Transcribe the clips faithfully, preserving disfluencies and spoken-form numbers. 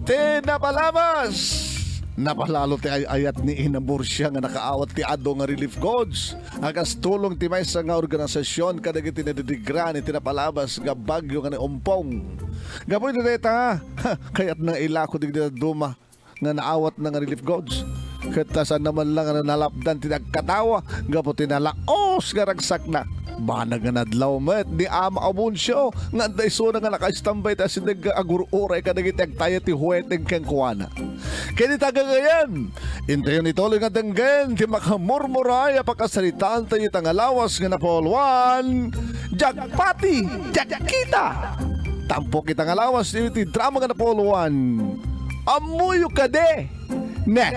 Ti napalabas! Napalalo ti ay-ayat ni Ina Murcia nga nakaawat ti adu nga relief goods a kas tulong ti maysa nga organisasyon kadagiti nadidigra iti napalabas nga bagyo nga ni Ompong. Gapu iti dayta, kayatna nga ilako dagiti dadduma nga naawatna nga relief goods. Ket ta saan naman lang nga nalapdan ti nagkatawa gapu ti nalaos nga ragsakna. Banag nga nadlaw met ni Ama Abuncio nga adda isuna nga nakaistambay ti asideg nga agur-uray kadagiti agtaya ti huweteng kenkuana. Ken ita gagayyem, intayon ituloy nga denggen ti makamurmuray a pakasaritaan tayo ita nga lawas nga napauloan, Diak Pati, Diak Kita. Tampok ita nga lawas iti drama nga napauloan, Ammoyo Kadi. Ne,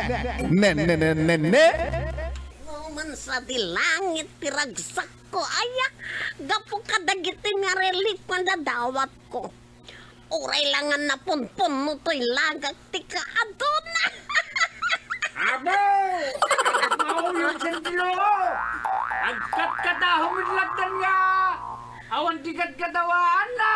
ne, ne, ne, ne, ne. Umansa ti langit ti ragsakko, aya, gapu kadagiti nga relief nga nadawatko. Uray la nga napunpunno toy lagak ti kaaduna. Abo! Agmauyon sentilo! Agkatkatahong lattan nga awan ti katkatawaanna!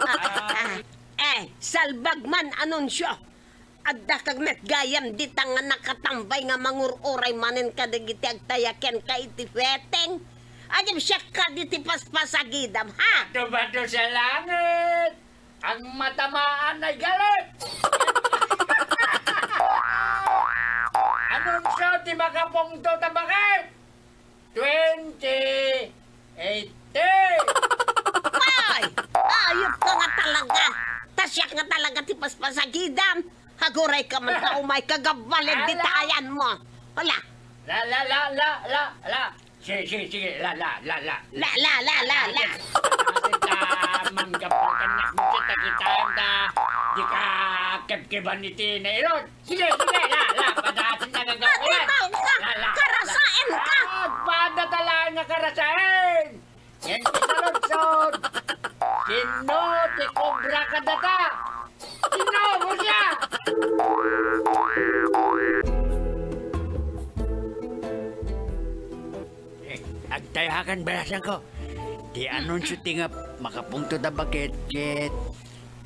Ah, eh, salbag man, Anunsyo! Adda kag met gayam dita nga nakatambay nga mangur-uray manen kadagiti agtaya kenka iti huweteng. Agim siak kadi ti paspasagidam, ha? Bato-bato sa langit, ang matamaan ay galit! Anunsyo ti makapungto ta bakit? Twenty eighteen! Ay! Ayop ka nga talaga! Ta siak nga talaga ti paspasagidam! Aguray ka man ta umay kagabalen di Ala! tayan mo! Hala! La, la, la, la, la, la! Sige, sige, sige, la, la, la, la! La, la, la, la, la! Manggabal ka na, kita, kita, da, di ka kebkeban iti nailon! Sige, sige, la, la, padasin na gagawa. Atimaw ka! La, la, la. Karasaen ka! Ah, pada talaga nga karasaen! Yan ti saludsod! Sino ti kobra kadata? Sino mo siya? Eh, agtayakan, balasan ko. Ti anunsyo ti nga makapungto ta baket ket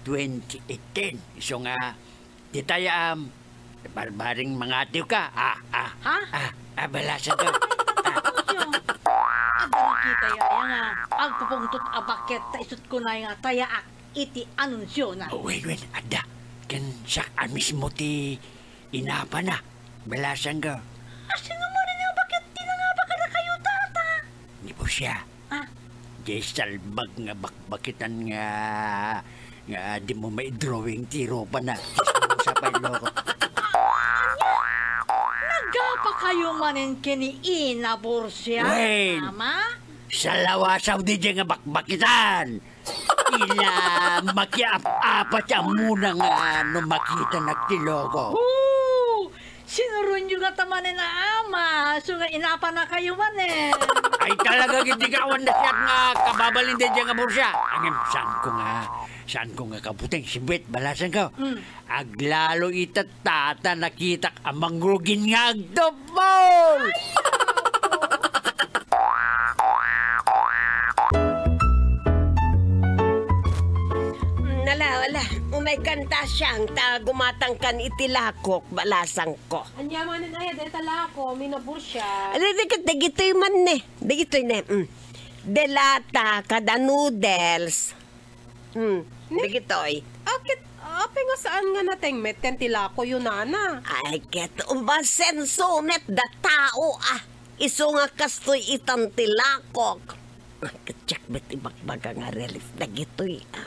twenty eighteen. Isu nga Dita ya, um, barbaring mangatiw ka. Ah, ah. Ha? Ah, ah, balasan ka. Ah. Adda nakita ya, ya nga agpupungtot a baket ta isut kunay nga tayaak iti anunsyo na. Oh, wen, wen, adda. Ken siak a mismo ti inapana. Balasan ka. Asino manen nga baket ti nangaba kadakayo, tata? Ni Busia. Ah. Diay salbag nga bakbakitan nga, nga di mo maidrawing ti rupana. Chismosa pay, loko. Ania? Nagapa kayo manen ken ni Ina Borsia? Wen! Ama? Salawasaw diay nga bakbakitan! Ila makiap-apat ti ammona nga no makitanak ti loko. Oh! Sinuronyo ngata manen a ama, isu nga inapana kayo manen. Ay, talaga, iti kawan da siak nga kababalin daydiay nga Borsia. Ngem, saanko nga, saanko nga kabuteng, sibet, balasan ko. Hmm. Aglalo ita, tata, nakitak a mangrugin nga agtupol. Ay, Mm, ala, ala. Umay kan ta siang ta gumatangkan iti lakok, balasangko. Ania manen aya dayta lako, Ina Borsia? Ala, dagit-, dagitoy man ne. Dagitoy ne. Mm. Delata kada noodles. Mm. Ne? Dagitoy. Aket, apay nga saan nga natengmet ken ti lakoyo, nana? Ay, ket umasenso met da tao, ah. Isu nga kastoy itan ti lakok. Kadiak met ibagbaga nga relief dagitoy, ah.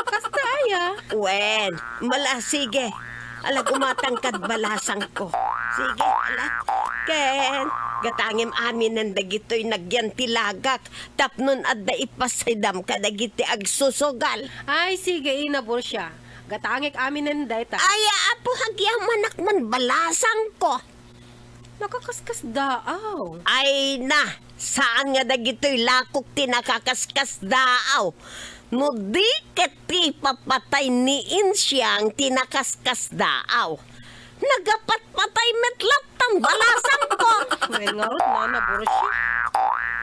Kasta aya? Wen, mala, sige. Ala, gumatangkad balasangko. Sige, ala. Ken, gatangem aminen dagitoy nagyan ti lagak tapnon adda ipasidam kadagiti agsusugal. Ay, sige, Ina Borsia. Gatangek aminen dayta. Ay, Apo, agyamanak man balasangko. Nakakaskasdaaw. Ay na, saan nga dagitoy lakok ti nakakaskasdaaw? No di ket ti ipapatay ni Insiang ti nakaskasdaaw. Nagapatpatay met lattan balasangko. Wen ngarud, Nana Borsia.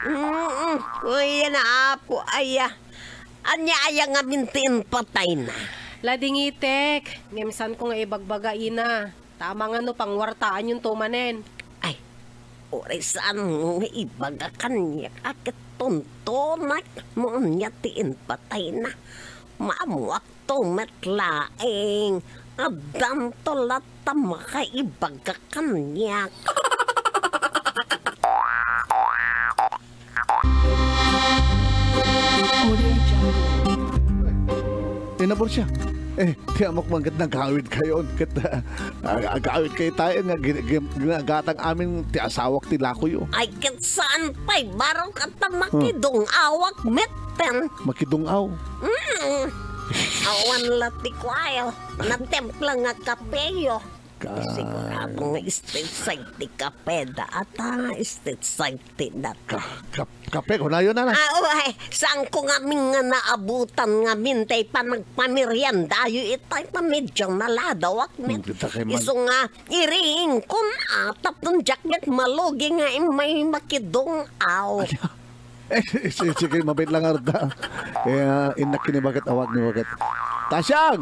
Mm, uy, yan, Apo, aya. Ania aya ngamin ti impatayna? Ladingitek, ngem saanko nga ibagbaga, Ina. Ta amangan no pangwartaanyonto manen. Ay, uray saanmo nga ibaga kaniak a ket tuntunak no ania ti impatayna. Maammuakto met laeng. Addanto latta makaibaga kaniak. Audio Jungle. Ina Borsia, eh, ti amok man ket nagawidkayon, ket, ah, ag-, agawidkayo tayo nga gin-, gin-, ginagatang amin ti asawak ti lakoyo. Ay, ket saan pay, barok, at makidung-awak metten. Makidung-aw? Mm. Awan la ti kuayo, natempla nga kapeyo. Ka- Sigurado nga street side ti kape da. Ata street side ti dat. Ka-, ka-, kape, kunayo na na. Ah, uy, saanko ngamin nga naabutan ngamin tay panagpameriendayo itay ta medyo naladawak met. Hmm, kita kay man- Isu nga, iring kun atap dun diak met malugi nga immay makidung-aw. Ay, Eh, si-, si-, sige, mabait lang arda. Kaya, innak kini baket awag ni baket. Tasiang!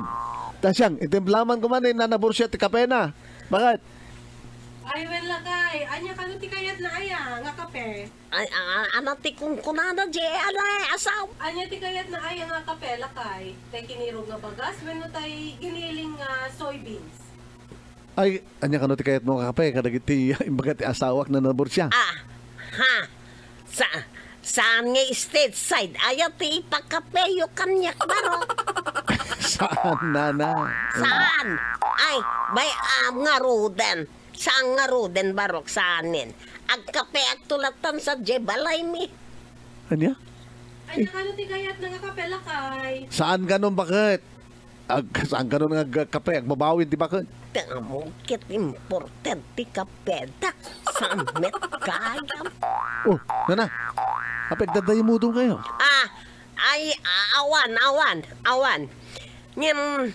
Tasiang, itimplaman ko man ni Nana Borsia ti kapena. Bakit? Ay, wen, lakay. Ania kano ti kayatna aya nga kape? Ay, a-, a-, ano ti kunkunada, di, alay, asaw? Ania ti kayatna aya nga kape, lakay? Tay kinirog nga bagas, wenno tay giniling nga soybeans? Ay, ania kano ti kayatmo nga kape kadagiti imbaga ti asawak, Nana Borsia? Ah, ha? Sa-, saan nga state side? Aya ti ipakapeyo kaniak, barok? Saan, nana? Saan? Ay, bay, ah, ngaruden. Saan ngaruden, barok? Saanen? Agkapeak tulatan sa je balay mi. Ania? Ania kano ti kayatna nga kape, lakay? Saan kano, bakit? Ag-, saan kano nga agkape? Agbabawi ti bakit? Tamo ket imported ti kape da. Saan met kayam? Oh, nana. Apay, agdadayumudom kayo? Ah, ay, a-, awan, awan, awan. Ngem,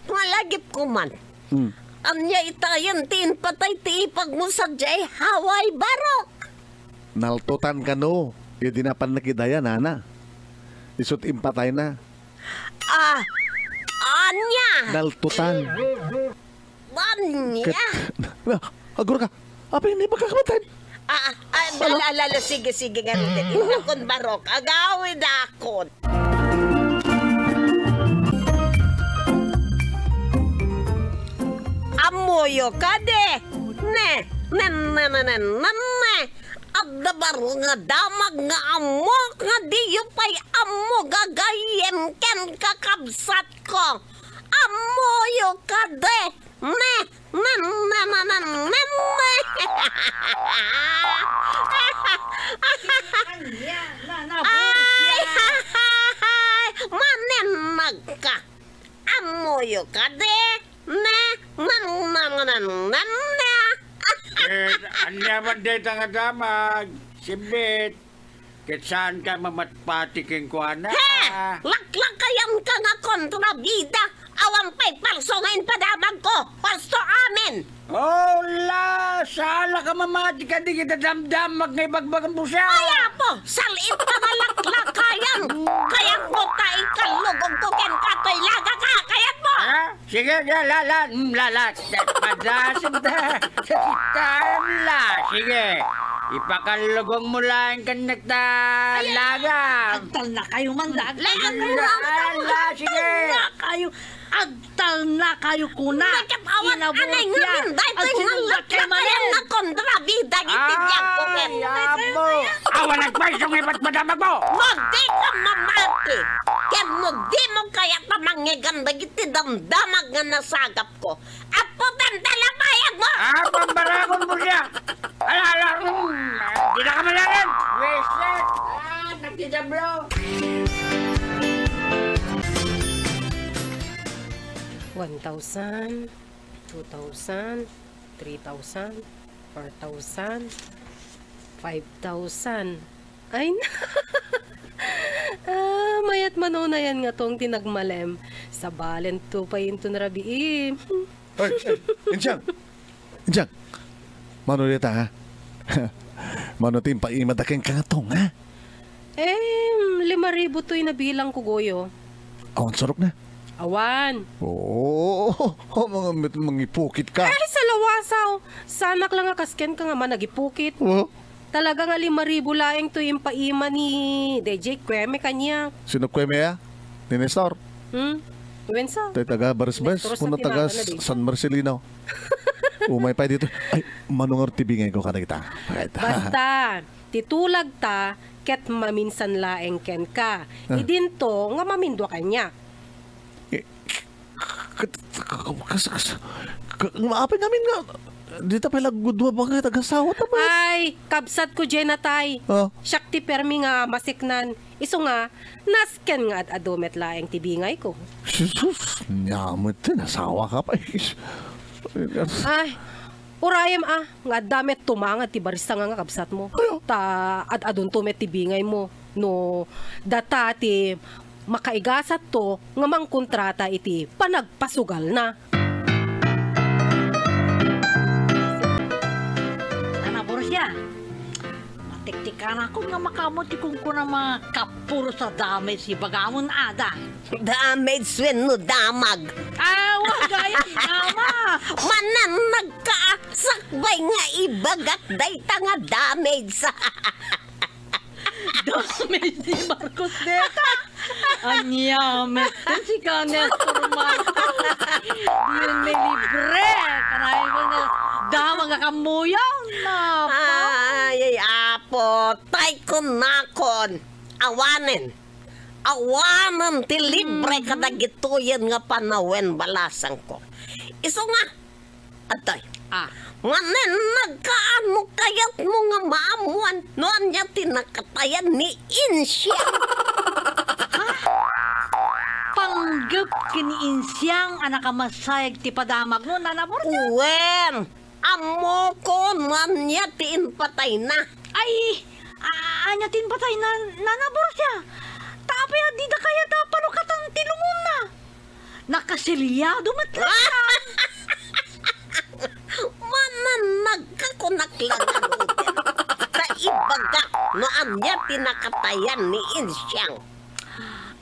malagipko man. Hmm. Ania itayen ti impatay ti ipagmo sadiay Hawaii, barok? Naltutan kano, idi napan nakidaya, nana. Isut impatayna. Ah, ania? Naltutan. Ania? Ket, na, agurka. Apay, ni pagkakabatan? Ah, ah, ah, ala, ala, ala, sige, sige, nga rin. Indakon barok. Agawid akon. Ammoyo kadi. Ne, ne, ne, ne, ne, ne, ne. Adda baro nga damag nga ammok nga diyo pay ammo gagayyem ken kakabsatko. Ammoyo kadi. Ne, ne, ne, ne, ne, ne, ne. Ania, na, na, ay, ay, manennagka. Ammoyo kadi. Ne, ne, ne, ne, ne, ne. Eh, ania man dayta nga damag, Simbit? Ket saanka mamatpati kenkuana? He! Laklakayanka nga kontrabida! Awan pay palso nga impadamagko! Husto amin! Oh, la! Saan la ka mamati kadagiti damdamag nga ibagbagam, Borsia? Ay, apo! Sal-it ka nga laklakayan! Kayatmo ta ikallugogko kenka toy lagaka! Kayatmo! Ha? Sige, la, la, la, mm, la, la. Madasem ta. Kaem la. Sige. Ipakallugongmo laeng kaniak ta laga. Agtalnakayo man, la. La, la, la, sige. Agtalnakayo. Agtalnakayo kuna. Nakapawan, anay nga, daytoy nga laklakayan nga kontrabida iti tiempo ken. Ay, apo. Awan agpayso nga ibatmadamagmo. No dika mamati, ken no dimo kayat a mangngeganda iti damdamag nga nasagapko, appoten ta la payagmo! Ah, pambaragon mo siya! Ala, ala, mm, di na ka malalim! Wisit! Ah, nagdidiablo! One thousand, two thousand, three thousand, four thousand, five thousand. Ay, na. Ah, mayat man unayan nga tong ti nagmalem. Sabalen to pay inton rabii. Ay, ay, Insyang! Insyang! Mano dita, ha? Mano ti impaimada kenka nga tong, ha? Em, lima ribu toy nabilang ko, Goyo. Awan surok na. Awan. Oo, mga mit-, mangipukit ka. Ay, salawasaw! Sanak lang nga kasken ka nga managipukit. Oh? Talaga nga lima ribu laeng toy impaima ni D J Kueme kaniak. Sino Kueme, ah? Ni Nestor? Hmm? Wensa? Tay taga Barisbaris, Nestor sa kuno taga tinapana dito. San Marcelino. Umay pay dito. Ay, manungar ti bingay ko kada kita. Right. Basta, ti tulagta, ket maminsan laeng kenka. Ah. Idinto nga mamindua kaniak. Eh, kas-, kas-, kas-, ka-, apay ngamin nga, dita pay laggudua ba nga tagasawata ba? Ay, kabsat ko, Jenatay. Ah. Siak ti permi nga masiknan. Isu nga, nasken nga ad-adu met laeng ti bingay ko. Jesus, nia met ti nasawa ka pa. Ay, urayem a, nga adda met tumangad ti barista nga, nga kabsatmo. Ayo. Ta ad-adunto met ti bingaymo. No, data ti makaigasatto nga mangkontrata iti panagpasugalna. Nana Borsia, matiktikanakon nga makaammo ti kunkuna nga kapuro sa damage ibagamon ada. Damage wenno damag? Awa, gayam, ama! Manannagka, sakbay nga ibagak dayta nga damage. Damage ni Marcos deta. Ania met, kan si Nestor Marcos. Diyon may libre. Kanayon ko nga damag a kamuyang. Napa. Ay, ay, apo. Tay kunakon. Awanen. Awanen ti libre kadagitoyen nga panawen balasangko. Isu nga, Adtoy. Ah. Manennagka no kayatmo nga maammuan no ania ti nakatayan ni Insiang. Ha? Panggep ken ni Insiang a nakamasayag ti padamagmo, Nana Borsia? Wen, ammokon no ania ti impatayna. Ay, a-, ania ti impatayna, Nana Borsia? Ta apay a dida kayat a panukatan ti lungonna? Nakasiliado met latta. Manannagka, kunak la ngaruden. Ta ibagak no ania ti nakatayan ni Insiang.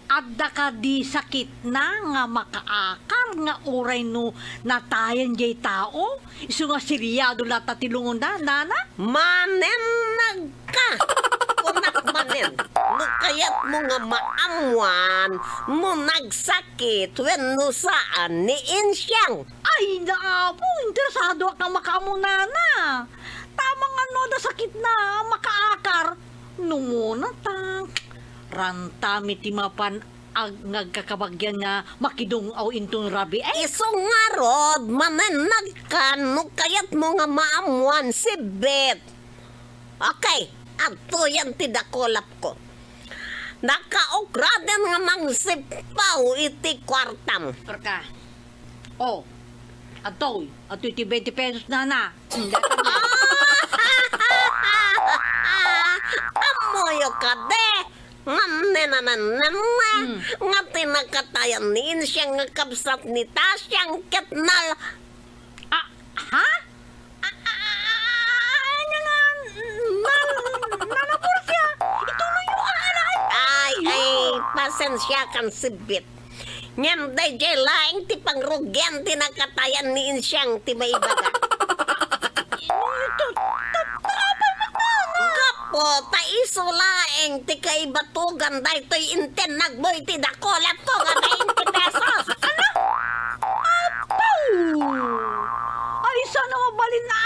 Adda kadi sakitna nga makaakar nga uray no natayan jay tao, isu nga siliado latta ti lungonna, Nana? Manennagka! Kunak manen, no kayatmo nga maammuan no nagsakit wenno saan ni Insiang. Ay, naapo, interesadoak nga makaammo, Nana. Ta amangan no adda sakitna a makaakar, no muna ta, rantami ti mapan ag-, nga agkakabagian nga makidung-aw inton rabii. Isu ngarud, manennagkan no kayatmo nga maammuan si Bet. Okay, adtoyen ti dakulapko. Nakaukraden nga mangsippaw iti kuartam. Perka. Oh, adtoy, adtoy ti twenty pesos, Nana. Hmm, data mo. Ammoyo kadi? Nannenanennenne, hmm, nga ti nakatayan ni Insiang nga kabsat ni Tasiang ket nal-, ah, ha? Ah, ah, ah, ania nga, nal-, nalabor siya? Ituloy mo, ah, ala, ay, ay, ay, pasensiakan, Sibbit. Ngem daydiay laeng ti pangrugian ti nakatayan ni Insiang ti maibaga. Gapu ta isu laeng ti kaibatugan daytoy intennagmo iti dakulapko nga twenty pesos. Ano? Apo! Ay, saan nga mabalin a?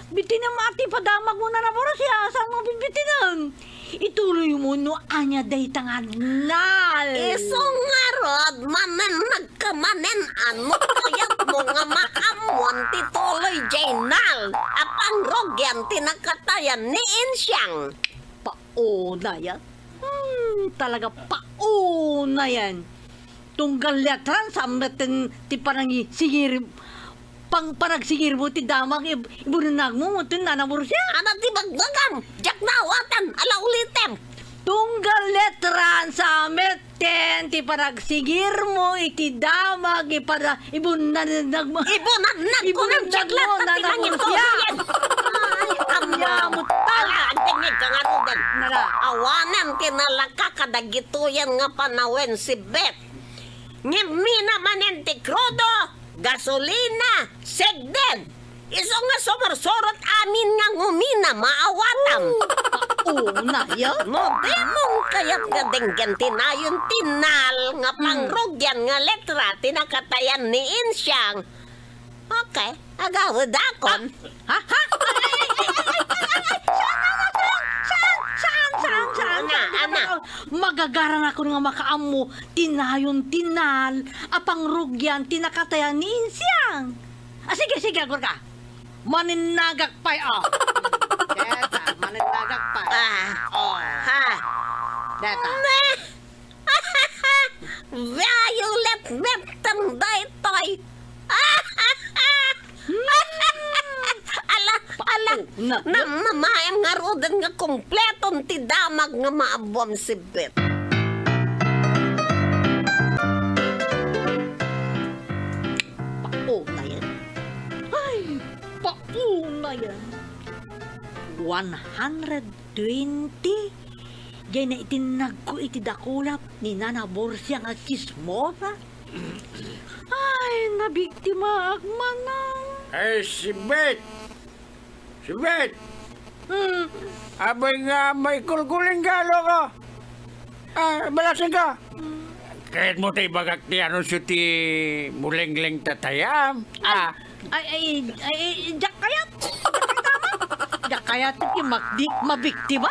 Bitinem a ti padamagmo, Nana Borsia, saan mo bibitinen? Ituloy mo no ania dayta nga nal. Isu ngarud, manennagka manen a no kayatmo nga maammuan ti tuloy jay nal a pangrugian ti nakatayan ni Insiang. Pauna yan. Hmm, talaga pauna yan. Tunggal letran, sa metten ti panangi-, singir-, pang-, panagsingirmo ti damag ib-, ibunenagmo, metten, Nana Borsia. Ana ti bagdagam, diak naawatan, ala ulitem. Tunggal letran, sa metten ti panagsingirmo iti damag ipada-, ibunenagmo. Ibunennagmo, Nana Borsia. Ay, ammo. Ala, agdengngeg ka ngaruden. Nara. Awanen ti nalaka kadagitoyen nga panawen, Sibbit. Ngem mina manen ti krudo, gasolina, segden. Isu nga sumursurot amin nga ngumina maawatam. Una ya? No, di mo kayat nga denggen ti nayon ti nal nga Hmm. pangrugian nga letra ti nakatayan ni Insiang. Okay, agawidakon. Ha? Ha? Ay, ay, ay, ay, ay, ay, ay, saan, saan, saan, saan, saan, Ana, saan, ana. Magagaran ako nga makaammo, ti nayon, ti nal, a pangrugian, ti nakatayan ni Insiang. Ah, sige, sige, agurka. Maninnagak pay, oh. Deta, maninnagak pay. Ah. Oh. Ha. Deta. Meh! Violet Beptang daytoy. Ala, ala, Pauna. Na, mamaem ngaruden nga kompleton ti damag nga maabuam si Bet. Pauna yan. Ay, pauna yan. One hundred twenty? Diay naitinnagko iti dakulap ni Nana Borsia nga chismosa? Ay, nabiktimaak manen. Ay, si Bet! Si Bet! Hmm. Apay nga maikulkuling ka, loko? Ah, balasen ka! Kayatmo ta ibagak ti anunsio ti mulengleng tatayam? Ah. Ay, ay, ay, ay, diak kayat. Diak kayat, Ama. Diak kayat ti mak-, di, mabiktima.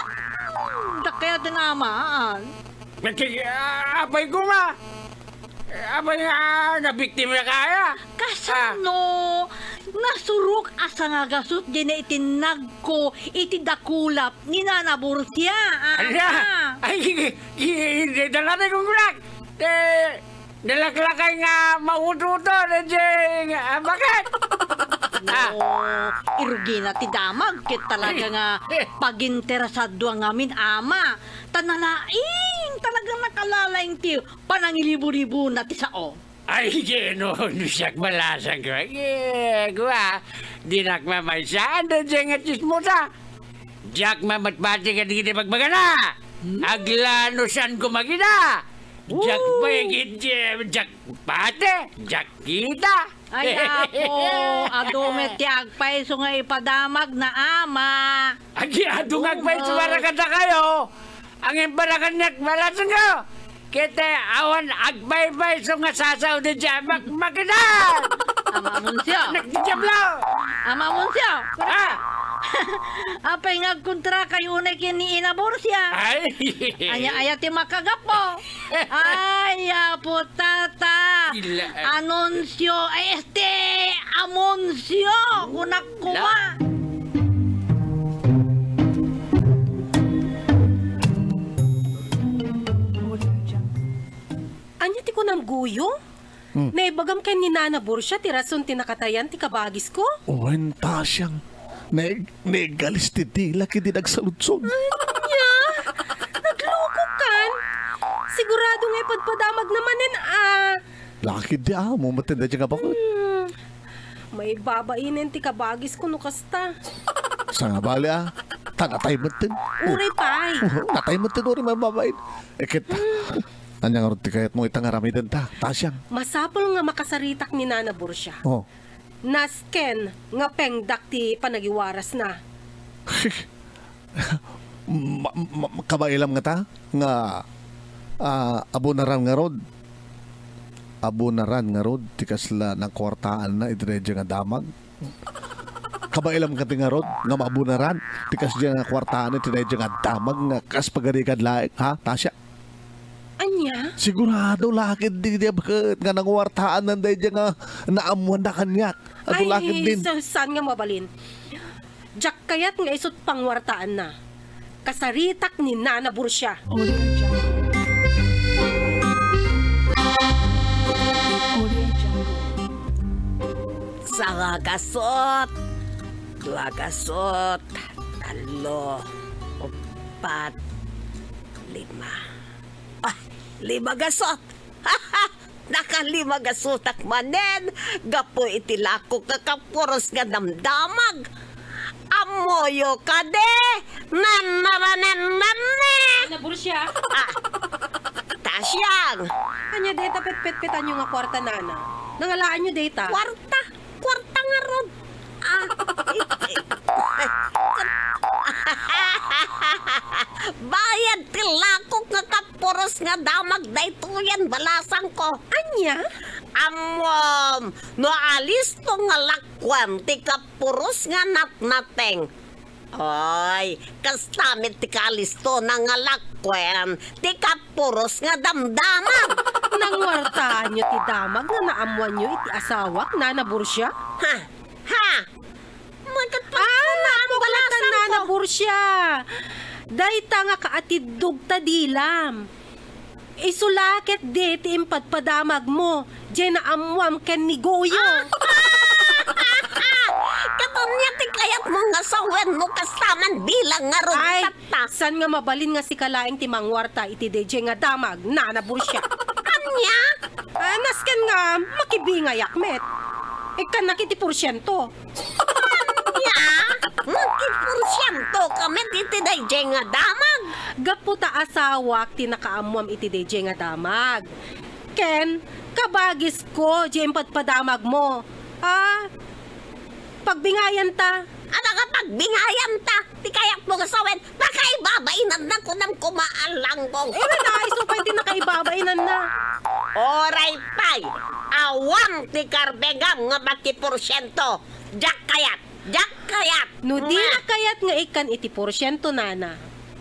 Diak kayat ti namaan. Nagkik-, ah, apay ko nga. Apay nga, ah, nabiktima ka, aya? Kasano? Ah. Nasurok a sangagasut diay naitinnagko iti dakulap ni Nana Borsia, ah. Ala! Ay, i-, i-, i-, dala na kong gulag. Eh, nalaklakay nga mauto-uto, na, Jeng. Ah, bakit? No, Ah. irugina ti damag, ket talaga nga paginteresadua ngamin, Ama. Ta nalaing, talaga nakalalaing ti panangilibo-libona ti sao. Ay, Geno, no siak balasan ko. Eh, kua, dinak mamaysaan, da, Jeng, a chismosa. Diak mamatpati kadagiti bagbagana. Hmm? Aglanusan ko magida. Diak Woo! pay gid, eh, diak pati, diak kita. Ay, Apo, adu met ti agpayso nga ipadamag na Ama. Agi, adu nga agpayso Uma. nga kadakayo. Ang imparakan niya, malasan ko. Kita awan agpaypayso nga sasaw di diay mak-, makita. Ama Amuncio. Nagdidiablo. Ama Amuncio. Ah! Apay nga agkontra kayo unay ken ni Ina Borsia? Ay. Ania aya ti makagapo? Ay, Apo Tata. Ila-, Anuncio, ay, este, Amuncio, kunak koma. Ania ti kunam, Guyo? Hmm. Naibagam ken ni Nana Borsia ti rason ti nakatayan ti kabagisko? Wen, Tasiang. Naig-, naigalis ti dila idi nagsaludsod. Ania? Naglukokan? Sigurado nga ipadpadamagna manen a. Lakid di amo, maten da nga bakit? Hmm. Maibabainen ti kabagisko no kasta. Sangabali a. Ta natay maten. Uray pay. Natay maten, uray maibabain. Eh, ket, ania ngarud ti kayatmo ita nga aramidenta, Tasiang? Masapul nga makasaritak ni Nana Borsia. Oh. Nasken nga pengdak ti panagiwarasna. Ma-, ma-, kabailam ngata nga, ah, abunaran ngarud. Abunaran ngarud ti kasla nakuartaanna iti daydiay nga damag. Kabailam ngata ngarud nga maabunaran ti kasla nakuartaanna iti daydiay nga damag nga kas pagarigan laeng, ha, Tasia? Ania? Sigurado lakid di, di, ket nga nanguartaanna daydiay nga naammoanna kaniak. Adu lakid din. Sa-, saan nga mabalin? Diak kayat nga isut' panguartaanna. Kasaritak ni Nana Borsia. Sanga gasut, dua gasut, tallo, uppat, lima. Ah, lima gasut! Nakalima gasutak manen gapu iti lakok nga kapuros nga damdamag. Ammoyo kadi? Nannaranennanne! Ana, Borsia. Ah. Katasyang. Ania dayta petpetpetanyo nga kuarta, nana? Nangalaanyo dayta? Kuarta? Kuarta ngarud. Ah, it-, it-, bayad ti lakok nga kapuros nga damag daytoyen balasangko. Ania? Ammom, no alisto nga lakuan ti kapuros nga natnateng. Oy, kasta met ti kalistona nga lakuan ti kapuros nga damdamag. Nanguartaanyo ti damag nga naammoanyo iti asawak, Nana Borsia? Ha? Ha? Magat Ah, pagkulaan, napukatan, balasangko. Nana Borsia. Dayta nga kaatiddog ta dilam. Isu la ketdi ti impadpadamagmo, diay naammoam ken ni Goyo. Ah! Ket ania ti kayatmo nga sawen no kasta man bilang ngarud Ay, tatta? Saan nga mabalin nga sika laeng ti manguarta iti daydiay nga damag, Nana Borsia? Ania? Ah, nasken nga makibingayak met. Ikkannak iti porsiento. Ania? Nagkiporsiento ka met iti daydiay nga damag? Gapu ta asawak ti nakaammoam iti daydiay nga damag. Ken, kabagisko diay impadpadamagmo. Ah, pagbingayanta. Ano nga pagbingayanta? Ti kayatmo nga sawen, nakaibabainan na kunam kuma a langgong. Eh, wala, isu pay ti nakaibabainan na. Oray pay, awan ti karbengam nga makiporsiento. Diak kayat, diak kayat. No di Nga. na kayat nga ikkan iti porsiento, nana,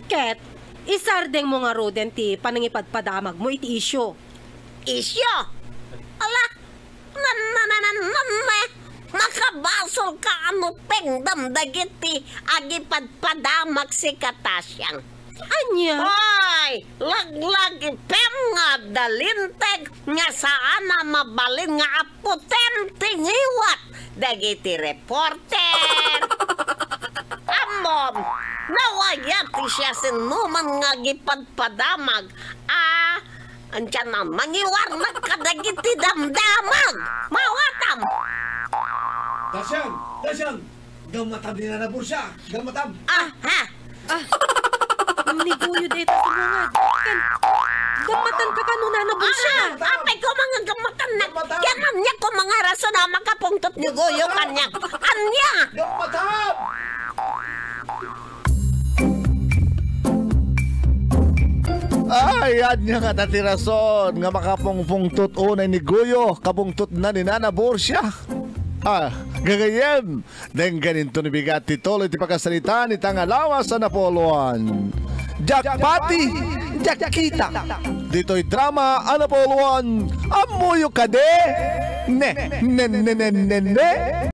ket isardengmo ngaruden ti panangipadpadamagmo iti isyu. Isyu? Ala, nan, nan, nan, nan, nan, eh. Makabasol ka a no pengdam dagiti agipadpadamak, si Katasyang. Ania? Ay, laglagipem nga adda linteg nga saan a mabalin nga appoten ti ngiwat dagiti reporter. Ammom, no aya ti siasinoman nga agipadpadamag a, antian a mangiwarnak kadagiti damdamag. Mawatam! Kasian! Kasian! Gammatam ni Nana Borsia! Gammatam! Ah, ha? Ah, ni Goyo dayta sa bungad. Ken, gammatan ka kano, Nana Borsia? Ah, apay ko mga gammatan na. Gammatan. Ken ania ko mga rason a makapungtot ni Goyo kaniak. Ania? Gammatam! Ay, ania ngata ti rason nga makapungpungtot unay ni Goyo, kapungtotna ni Nana Borsia. Ah, gagayyem, denggeninto ni bigat ti tuloy ti pakasaritaan ita nga lawas a napuloan. Diak pati, diak kita. Ditoy drama a napuloan, ammoyo kadi? Ne, ne, ne, ne, ne, ne.